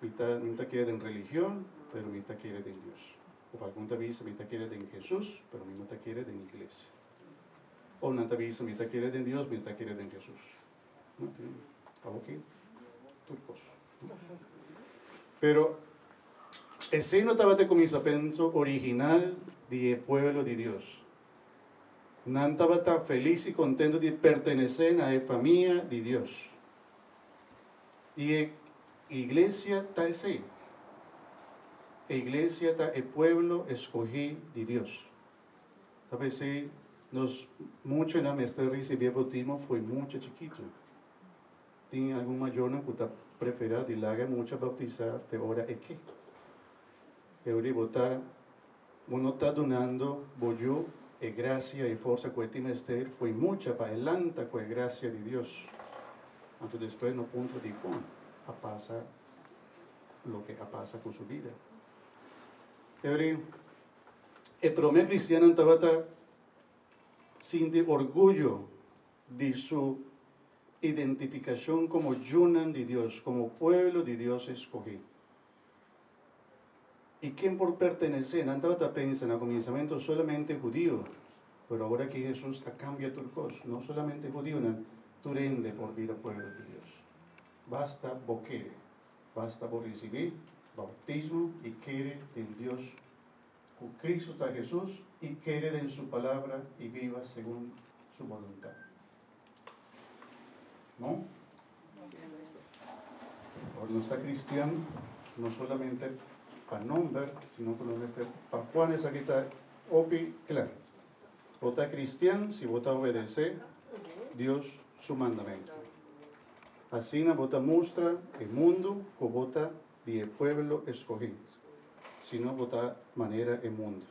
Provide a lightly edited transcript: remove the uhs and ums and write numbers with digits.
Mi ta, mi no ta kere den religion, pero mi ta kere den Dios. Of algun ta bisa, mi ta kere den Jesus, pero mi no ta kere den iglesia. Of nan ta bisa, mi ta kere den Dios, mi no ta kere den Jesus. No tin awoki tur kos. Pero esei no tabata e kuminsamentu original di e pueblo di Dios. Nan tabata felis i kontentu di pertenesé na e famia di Dios. I e iglesia ta esei. E iglesia ta e pueblo eskohí di Dios. Ta p'esei nos muchanan mester risibí e boutismo fo'i mucha chikitu. Tin algun mayornan ku ta preferá di laga e mucha boutisá te ora e ke. E ora bo ta bo no ta dunando bo yu e grasia i forsa ku e tin mester fo'i mucha pa e lanta ku e grasia di Dios. Anto despues no puntra dikon a pasa loke a pasa ku su bida. E ora e promé kristiannan tabata sinti orguyo di su identifikashon komo yunan di Dios, komo pueblo di Dios eskohí. I ken por pertenesé? Nan tabata pensa na kuminsamentu solamente hudiu, pero awor aki Hesus a kambia tur kos, no solamente hudiunan, tur hende por bira pueblo di Dios. Basta bo kere, basta bo risibí boutismo i kere den Dios ku Kristu ta Hesus i kere den su palabra i biba segun su boluntat. No? Ora nos ta cristian, no solamente pa nomber, sino ku nos mester pa Juan esaki ta hopi kla. Bo ta cristian si bo ta obedece Dios su mandamentu. Asina bo ta mustra e mundu ku bo ta di e pueblo escogi, sino bo ta manera e mundu.